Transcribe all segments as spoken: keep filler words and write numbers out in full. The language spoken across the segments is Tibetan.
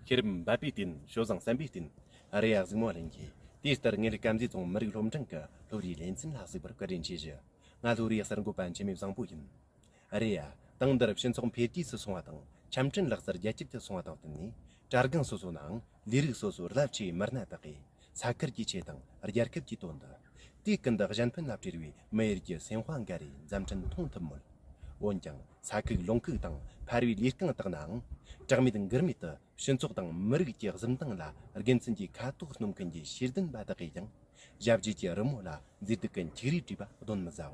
མཁས་རབ་འབད་པའི་རྟེན། སྤྱོད་བཟང་བསམ་པའི་རྟེན། རེད་ཡ། གཟིགས་མོ་ལྷན་རྒྱས། དེ་ལྟར་ངེད་སྐམ་མཛེས་རྫོང་མི་རིགས་སློབ་འབྲིང་གི་སློབ་རའི་ལེ་ཚན་ལ་གཟིགས་པར་བཀའ་དྲིན་ཆེ་ཞུ། ང་སློབ་རའི་གསར་འགོད་པ་འཆི་མེད་བཟང་པོ་ཡིན། རེད་ཡ། དེང་འདིར་སྤྱི་ཚོགས་འཕེལ་རྒྱས་སུ་སོང་བ་དང་། འཆམ་མཐུན་ལག་རྩལ་རྒྱ་ཁྱབ་ཏུ་སོང་བ་དང་བསྟུན་ནས། གྲྭ་སྒང་སོ་སོ་ནའང་ལས་རིགས་སོ་སོའི་རླབས་ཆེའི་མི་སྣ་དག་གིས་ས་ཁུལ་གྱི་ཆེད་དང་རྒྱལ་ཁབ་ཀྱི་དོན་དུ། དུས་ཀུན་ཏུ་གཞན་ཕན་ལ་བྲེལ་བའི་མི་ཡུལ་གྱི་སེམས་དཔའ་འགའ་རེའི་མཛད་འཕྲིན་མཐོང་ཐུབ་མོད། འོན་ཀྱང་ས་ཁུག་ལུང་ཁུག་དང་ཕ་རོལ་ལས་རྐང་དག་ནའང་གྲགས་མེད་འགུལ་མེད་དུ་སྤྱི་ཚོགས་དང་མི་རིགས་ཀྱི་གཟི་མདངས་ལ་དགེ་མཚན་གྱི་ཁ་དོག་སྣོམ་མཁན་གྱི་ཤེས་ལྡན་པ་དག་གིས་ཀྱང་ཞབས་རྗེས་ཀྱི་རི་མོ་ལ་མཛེས་སྡུག་གི་འཁྱུག་རིས་བྲིས་པ་གདོན་མི་ཟ་འོ།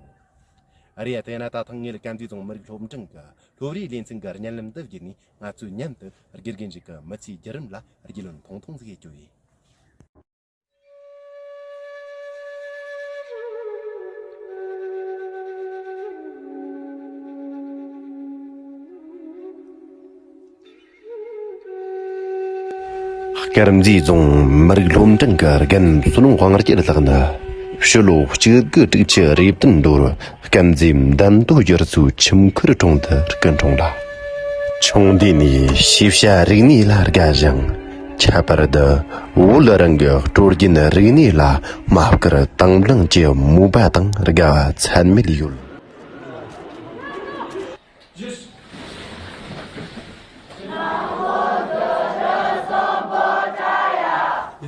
རེད་ཡ། དེས་ན་ད་ཐེངས་ངེད་སྐམ་མཛེས་རྫོང་མི་རིགས་སློབ་འབྲིང་གི་སློབ་རའི་ལེ་ཚན་གྱི་བརྙན་ལམ་འདི་བརྒྱུད་ནས་ང་ཚོས་མཉམ་དུ་དགེ་རྒན་ཞིག་གི་མི་ཚེའི་བརྒྱུད་རིམ་ལ་རྒྱུས་ལོན་ཐུང་ཐུང་ཟིག་ཡེད་རྒྱུ་ཡིན། དཀར་མཛེས་རྫོང་མི་རིགས་སློབ་འབྲིང་གི་རྒན་བསོད་ནམས་དབང་རྒྱལ་ལགས་ནི་ཕྱི་ལོ་གཅིག་དགུ་དྲུག་ཅུ་རེ་བདུན་ལོར་དཀར་མཛེས་འདམ་རྡོ་རྒྱ་མཚོའི་ཁྱིམ་མཁར་གྲོང་དུ་སྐུ་འཁྲུངས་ལ། ཆུང་དུས་ནས་ཤེས་བྱ་རིག་གནས་ལ་དགའ་ཞིང་། ཁྱད་པར་དུ་བོད་རང་གི་སྲོལ་རྒྱུན་རིག་གནས་ལ་མ་བསྐུར་དང་བླངས་ཀྱི་མོས་པ་དང་དགའ་བ་ཚད་མེད་ཡོད།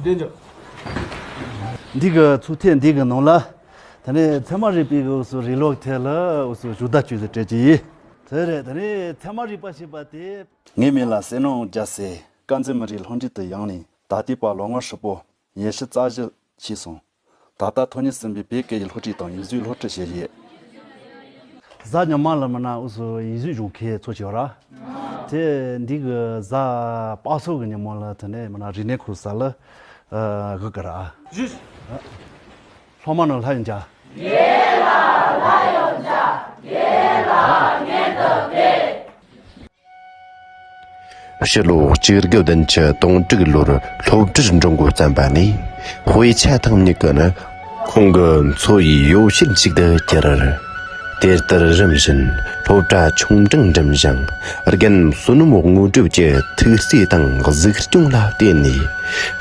འདི་གི་ཚུགས་ཐིག་འདི་གི་ནང་ལ། དེ་ནས་ཚད་མ་རིག་པའི་གི་འུ་ཚོ་རིགས་ལོག་ཐད་ལ་འུ་ཚོ་ཞུ་དག་ཅུས་སུ་སྤྲད་ཀྱི་ཡིན། དེ་རེད། དེ་ནས་ཚད་མ་རིག་པ་ཞེས་པ་དེ། ངའི་མིང་ལ་བསོད་ནམས་རྒྱལ་མཚན། དཀར་མཛེས་མི་རིགས་སློབ་འབྲིང་དུ་ཡོང་ནས་ད་ལྟའི་བར་ལོ་ངོ་ཧྲིལ་པོ་ཉི་ཤུ་རྩ་བཞི་ཕྱིན་སོང་། ད་ལྟ་ཐོན་མྱོང་ཟིན་པའི་བོད་སྐད་ཡིག་སློབ་ཁྲིད་དང་ཡིག་གཟུགས་སློབ་ཁྲིད་བྱེད་ཡས། གཟའ་ཉི་མ་ལ་མིན་ན་འུ་ཚོ་ཡིག་གཟུགས་སྦྱོང་མཁན་ཚོ་ཅིག་ཡོད་ར། དེ་འདི་གི་གཟའ་པ་སངས་གི་ཉིན་མོ་ལ་དེ་ནས་མིན་ན་རིག་གནས་ཁུལ་ས་ལ་ཨ་གི་གི་ར། སློབ་མ་རྣམས་ལྷ་ཡོད་འཇའ། ཕྱི་ལོ་གཅིག་དགུ་བདུན་ཅུ་དོན་དྲུག་ལོར་སློབ་གྲྭར་འགྲོ་འགོ་བརྩམས་པ་ནས་དཔེ་ཆ་ཐེངས་གཉིས་ཀྱི་ནི། ཁོང་གི་འཚོ་བའི་ཡོ་བྱད་ཅིག་ཏུ་གྱུར། དེ་ལྟར་རིམ་བཞིན་སློབ་གྲྭ་ཆུང་འབྲིང་འགྲིམ་ཞིང་། རྒན་བསོད་ནམས་དངོས་གྲུབ་ཀྱི་ཐུགས་བརྩེ་དང་གཟིགས་སྐྱོང་ལ་བརྟེན་ནས།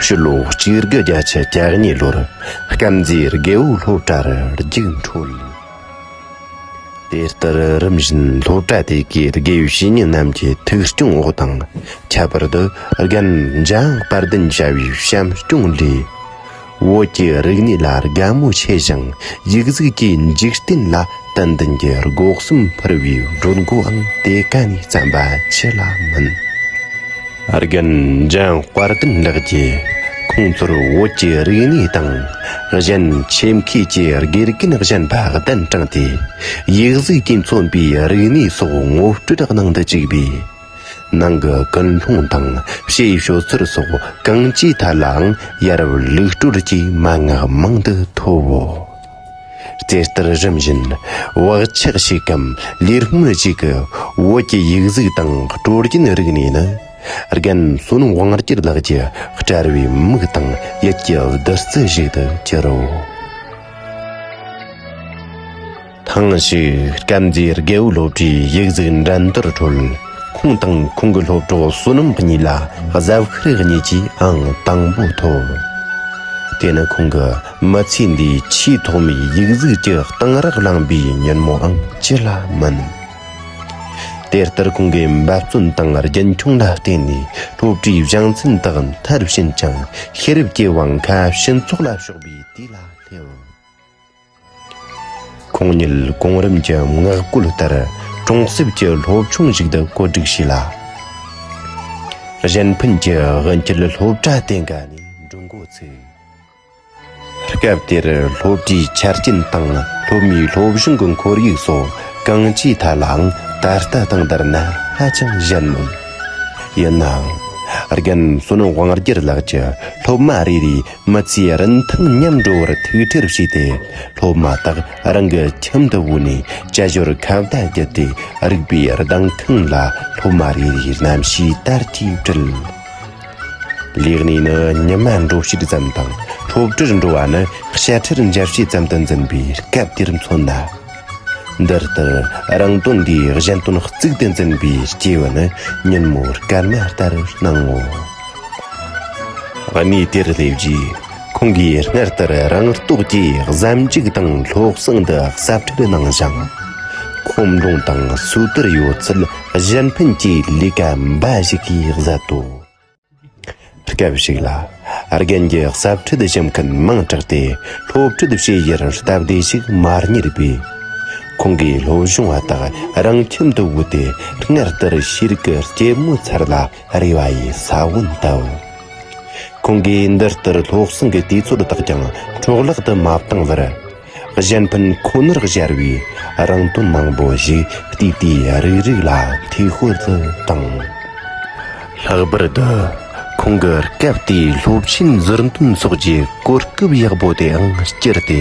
ཕྱི་ལོ་གཅིག་དགུ་བརྒྱད་ཅུ་གྱ་གཉིས་ལོར་དཀར་མཛེས་རྒེད་འོག་སློབ་གྲྭར་རྒྱུགས་འཕྲོད། དེ་ལྟར་རིམ་བཞིན་སློབ་གྲྭ་དེ་གའི་དགེ་བའི་བཤེས་གཉེན་རྣམས་ཀྱི་ཐུགས་སྐྱོང་འོག་དང་། ཁྱད་པར་དུ་རྒན་འཇམ་དབྱངས་དཔལ་ལྡན་བྱ་བའི་བྱམས་སྐྱོང་ལས། བོད་ཀྱི་རིག་གནས་ལ་དགའ་མོས་ཆེ་ཞིང་ཡིག་གཟུགས་ཀྱི་འཇིག་རྟེན་ལ་ཏན་ཏན་གྱི་སྒོ་གསུམ་འཕུར་བའི་སྒྲོ་འགོའང་དེ་ཀ་ནས་བརྩམས་པ་ཅི་ལ་མིན། རྒན་འཇམ་དཔལ་ལྡན་ལགས་ཀྱིས་ཁོང་ཚོར་བོད་ཀྱི་རིག་གནས་དང་གཞན་ཆེད་མཁས་ཀྱི་དགེ་རྒན་གཞན་པ་གདན་དྲངས་ཏེ། ཡིག་གཟུགས་ཀྱིས་མཚོན་པའི་རིག་གནས་སོགས་ངོ་སྤྲོད་གནང་དུ་བཅུག་པས། ནང་གི་ཀུན་སློང་དང་བཤད་སྤྱོད་ཚུལ་སོགས་གང་ཅིའི་ཐད་ལའང་ཡ་རབས་ལུགས་སྲོལ་གྱི་མན་ངག་མང་དུ་ཐོབ་བོ། དེ་ལྟར་རིམ་བཞིན་བག་ཆགས་ཤིག་གམ་ལས་སྨོན་ཞིག་གིས་བོད་ཀྱི་ཡིག་གཟུགས་དང་སྲོལ་རྒྱུན་རིག་གནས་ནི་རྒན་བསོད་ནམས་དབང་རྒྱལ་ལགས་ཀྱི་དཔྲལ་བའི་མིག་དང་ཡིད་ཀྱི་བདུད་རྩི་ཞིག་ཏུ་གྱུར་རོ། ཐེངས་ཤིག་དཀར་མཛེས་རྒེད་འོག་སློབ་གྲྭའི་ཡིག་གཟུགས་འགྲན་བསྡུར་ཁྲོད། ཁོང་དང་ཁོང་གི་སློབ་གྲོགས་བསོད་ནམས་གཉིས་ལ་གཟབ་ཤར་གཉིས་ཀྱིས་ཨང་དང་པོ་ཐོབ། དེ་ནི་ཁོང་གི་མི་ཚེ་འདིའི་ཆེས་ཐོག་མའི་ཡིག་གཟུགས་ཀྱི་གཏིང་རག་བླངས་པའི་ཉིན་མོའང་ཅི་ལ་མིན། དེ་ལྟར་ཁོང་གི་འབད་བརྩོན་དང་རྒྱུན་འཁྱོངས་ལ་བརྟེན་ནས་སློབ་གྲྭའི་བྱང་ཚན་དག་མཐར་ཕྱིན་ཅིང་ཤེས་རབ་ཀྱི་བང་ཁ་ཕྱི་ཚོགས་ལ་ཕྱོགས་པའི་དུས་ལ་སླེབས། ཁོང་ཉིད་གོང་རིམ་གྱི་མངགས་བཀོད་ལྟར་གྲོང་གསེབ་ཀྱི་སློབ་ཆུང་ཞིག་ཏུ་བཀོད་སྒྲིག་བྱས་ལ། གཞན་ཕན་གྱི་དབུ་འཁྱུད་སློབ་གྲྭ་དེ་འགའ་ནས་འགྲོ་འགོ་ཚུགས། སྐབས་དེར་སློབ་གྲྭའི་ཆ་རྐྱེན་དང་སློབ་མའི་སློབ་སྦྱོང་གི་ཁོར་ཡུག་སོགས་གང་ཅིའི་ཐད་ལའང་ད་ལྟ་དང་བསྡུར་ན་ཧ་ཅང་ཞན་མོད། ཡིན་ནའང་རྒན་བསོད་ནམས་དབང་རྒྱལ་ལགས་ཀྱིས་སློབ་མ་རེ་རེའི་མི་ཚེའི་རིན་ཐང་མཉམ་འགྲོ་བར་ཐུགས་ཁྲལ་བྱས་ཏེ། སློབ་མ་དག་རང་གི་ཁྱིམ་དུ་བོས་ནས་ཅ་ཞོར་ཁ་བརྡ་བརྒྱུད་དེ་རིག་པའི་གདན་ཁང་ལ་སློབ་མ་རེ་རེའི་རྣམ་ཤེས་དར་ཐིག་བསྒྲིལ། ལས་གནས་ནི་ཉི་མ་འགྲོ་བྱེད་ཙམ་དང་སློབ་གྲྭར་འགྲོ་བ་ནི་དཔྱ་ཁྲལ་འཇལ་བྱེད་ཙམ་དུ་འཛིན་པའི་སྐབས་དེར་མཚོན་ན། འདི་ལྟར་རང་དོན་འདིས་གཞན་དོན་གཙིགས་ཏུ་འཛིན་པའི་སྐྱེས་བུ་ནི་ཉིན་མོ་སྐར་མ་ལྟར་སྣང་ངོ་། གནས་དེར་སླེབས་རྗེས། ཁོང་གིས་སྔར་ལྟར་རང་རྟོགས་ཀྱིས་ཟབ་འཇུག་དང་སློབ་གསེང་དུ་གསབ་ཁྲིད་གནང་ཞིང་། ཁོམ་རླུང་དང་སོས་དལ་ཡོད་ཚད་གཞན་ཕན་གྱི་ལས་ཀ་འབའ་ཞིག་གིས་ཟད་དོ། སྐབས་ཤིག་ལ། རྒན་གྱི་གསབ་ཁྲིད་ཞུ་མཁན་མང་དྲགས་ཏེ། སློབ་ཁྲིད་བྱེད་ཡུལ་སྟབས་བདེ་ཞིག་མ་རྙེད་པས། ཁོང་གིས་སློབ་སྦྱོང་བ་དག་རང་ཁྱིམ་དུ་བོས་ཏེ། སྔར་ལྟར་ཤེས་རིག་གི་སྐྱེད་མོས་ཚལ་ལ་རེ་བ་ཡི་ས་བོན་བཏབ། ཁོང་གིས་འདི་ལྟར་སློབ་གསེང་གི་དུས་ཚོད་དག་ཀྱང་འཕྲོ་བརླག་ཏུ་མ་བཏང་བར། གཞན་ཕན་ཁོ་ནར་སྦྱར་བའི་རང་དོན་མང་པོ་ཞིག་བལྟས་ཏེ། རིག་རིག་ལ་ཐེ་ཧུར་དུ་བཏང་། ལྷག་པར་དུ་ཁོང་གི་སྐབས་དེའི་སློབ་ཆེན་ཟུར་འདོན་སོགས་ཀྱི་གོ་སྐབས་ཡག་པོ་དེའང་བསྐྱུར་ཏེ།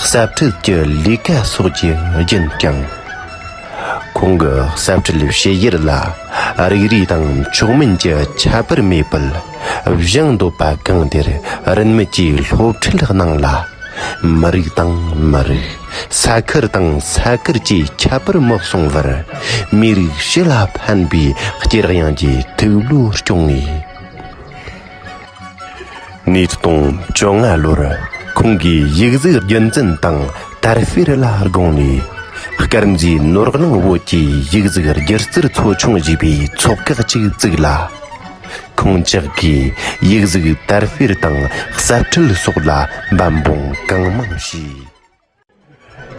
གསབ་ཁྲིད་ཀྱི་ལས་ཀ་སོགས་ཀྱི་རྒྱུན་བསྐྱངས། ཁོང་གི་གསབ་ཁྲིད་བྱེད་ཡུལ་ལ། རིགས་རུས་དང་མཆོག་དམན་གྱི་ཁྱད་པར་མེད་པར། བྱང་འདོད་པ་གང་དེར་རིན་མེད་ཀྱི་སློབ་ཁྲིད་གནང་ལ། མི་རིགས་དང་མི་རིགས། ས་ཁུལ་དང་ས་ཁུལ་གྱི་ཁྱད་པར་མི་གསུང་བར། མིའི་རིགས་སྤྱི་ལ་ཕན་པའི་སྐྱེ་དབྱིངས་ཀྱི་ཐུགས་བློ་སྐྱོང་ངེས། ཉིས་སྟོང་བཅོ་ལྔ་ལོར་ཁོང་གིས་ཡིག་གཟུགས་རྒྱུན་འཛིན་དང་དར་སྤེལ་ལ་དགོངས་ནས། དཀར་མཛེས་ནོར་གླིང་བོད་ཀྱི་ཡིག་གཟུགས་སྒྱུ་རྩལ་ཚོ་ཆུང་ཞེས་པའི་ཚོགས་ཁག་ཅིག་བཙུགས་ལ། ཁོང་ཅག་གིས་ཡིག་གཟུགས་དར་སྤེལ་དང་གསར་སྐྲུན་སོགས་ལ་འབད་འབུངས་གང་མང་བྱས།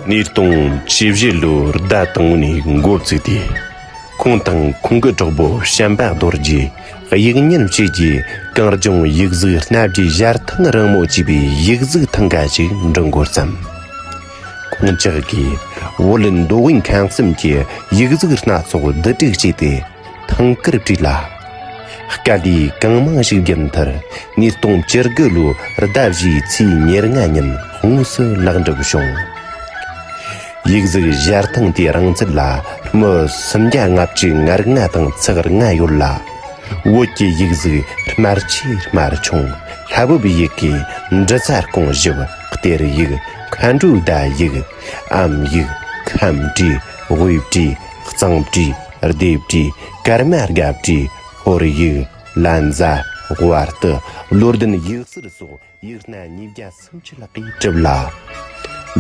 ཉིས་སྟོང་བཅུ་བཞི་ལོའི་ཟླ་དང་པོ་ནས་འགོ་བཙུགས་ཏེ། ཁོང་དང་ཁོང་གི་གྲོགས་པོ་བྱམས་པ་རྡོ་རྗེས་དབྱིག་གཉེན་བཅས་ཀྱིས་གངས་ལྗོངས་ཡིག་གཟུགས་སྣ་བརྒྱའི་ཞལ་ཐང་རིང་མོ་ཅེས་པའི་ཡིག་གཟུགས་ཐང་ག་ཅིག་འབྲི་འགོ་བརྩམས། ཁོང་ཅག་གིས་བོད་མདོ་དབུས་ཁམས་གསུམ་གྱི་ཡིག་གཟུགས་སྣ་ཚོགས་བསྡུ་སྒྲིག་བྱས་ཏེ། ཐང་ཀར་བྲིས་ལ། དཀའ་ལས་གང་མང་ཞིག་བརྒྱབ་མཐར། ཉིས་སྟོང་བཅུ་དགུ་ལོའི་ཟླ་བཞིའི་ཚེས་ཉེར་ལྔ་ཉིན་དངོས་སུ་ལེགས་འགྲུབ་བྱུང་། ཡིག་གཟུགས་ཞལ་ཐང་དེའི་རིང་ཚད་ལ་སྨི་སུམ་བརྒྱ་ལྔ་བཅུ་ང་ལྔ་དང་ཚེག་ལྔ་ཡོད་ལ། བོད་ཀྱི་ཡིག་གཟུགས་སྨར་ཆེ་སྨར་ཆུང་། ལྷ་བབས་ཡི་གེ། འབྲི་ཚ་རྐང་བཞི། གཏེར་ཡིག་མཁའ་འགྲོའི་བརྡ་ཡིག་ཨམ་ཡིག་ཁམས་བྲིས། དབུས་བྲིས། གཙང་བྲིས། སྡེ་བྲིས། ཀརྨ་སྒ་བྲིས། ཧོར་ཡིག་ལན་ཟ། དབར་ཏི། བློ་ལྡན་ཡིག་གསར་སོགས་ཡིག་སྣ་ཉིས་བརྒྱ་སུམ་ཅུ་ལྷག་གིས་གྲུབ་ལ།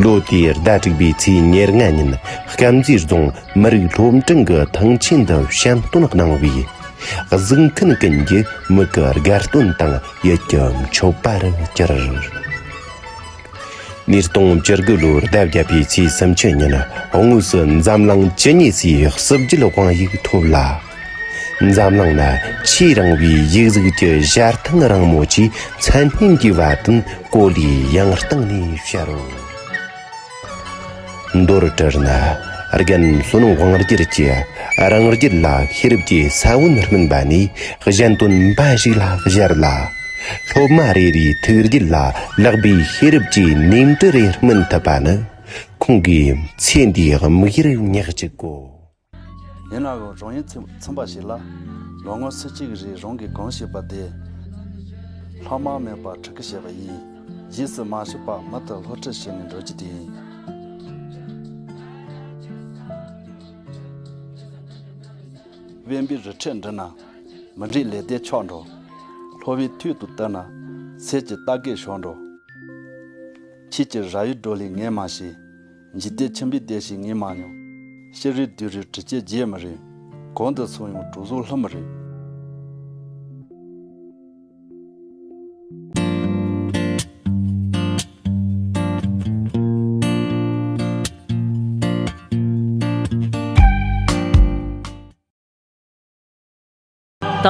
ལོ་དེའི་ཟླ་དྲུག་པའི་ཚེས་ཉེར་ལྔ་ཉིན་དཀར་མཛེས་རྫོང་མི་རིགས་སློབ་འབྲིང་གི་ཐང་ཆེན་དུ་བཤམས་སྟོན་གནང་བས། གཟུགས་མཁན་ཀུན་གྱི་མིག་གི་དགའ་སྟོན་དང་ཡིད་ཀྱི་མཆོད་པར་གྱུར། ཉིས་སྟོང་བཅུ་དགུ་ལོའི་ཟླ་བརྒྱད་པའི་ཚེས་སུམ་ཅུ་ཉིན་དངོས་སུ་འཛམ་གླིང་ཇི་སྙེད་སའི་གསོལ་བརྗོད་དབང་ཡིག་ཐོབ་ལ། འཛམ་གླིང་ན་ཆེས་རིང་བའི་ཡིག་གཟུགས་ཀྱི་ཞལ་ཐང་རིང་མོ་ཆེའི་མཚན་སྙན་གྱི་བ་དན་གོ་ལའི་ཡང་སྟེང་ནས་ཤར་རོ། མདོར་དྲིལ་ན། རྒན་བསོད་ནམས་དབང་རྒྱལ་གྱིས་རང་རྒྱུད་ལ་ཤེས་རབ་ཀྱི་ས་བོན་སྨིན་པ་ནས་གཞན་དོན་འབའ་ཞིག་ལ་སྦྱར་ལ། སློབ་མ་རེ་རེའི་ཐུགས་རྒྱུད་ལ་ལེགས་པའི་ཤེས་རབ་ཀྱི་ནས་འབྲུ་རེ་སྨིན་ཐུབ་པ་ནི། ཁོང་གིས་ཚེ་འདིའི་དམིགས་ཡུལ་ཉག་གཅིག་གོ། ཡིན་ནའང་རང་ཡུལ་ཚིམ་ཚིམ་པ་ཞིག་ལ། ལོ་ངོ་སུམ་ཅུ་གི་རིང་རང་གིས་གང་བྱས་པ་དེ། ལྷག་མ་མེད་པར་ཕྲུ་གུ་བྱས་པ་ཡིན། རྗེས་སུ་མ་ཤི་བར་མུ་མཐུད་སློབ་ཁྲིད་བྱས་ནས་འགྲོ་རྒྱུ་དེ་ཡིན། དབེན་པའི་རི་ཁྲོད་འདི་ན། མི་འདྲའི་ལེགས་ལྡན་ཆགས་འགྲོ། ལྷོ་བའི་ཐོད་དུ་བཏུད་ན། གསེར་གྱི་རྟ་རྒན་ཤོར་འགྲོ། ཁྱེད་ཀྱི་ར་ཡུལ་སྒྲོལ་ལས་ངས་མ་ཤེས། འཇིག་རྟེན་ཁྱིམ་པའི་སྡེ་ཞིག་ངས་མ་མྱོང་། ཤི་རིལ་དུད་རིལ་གྲི་སྐྱེས་རྗེས་མི་རེད། གང་དུ་སོང་ཡང་གྲོགས་སོགས་ལྷུམ་མི་རེད།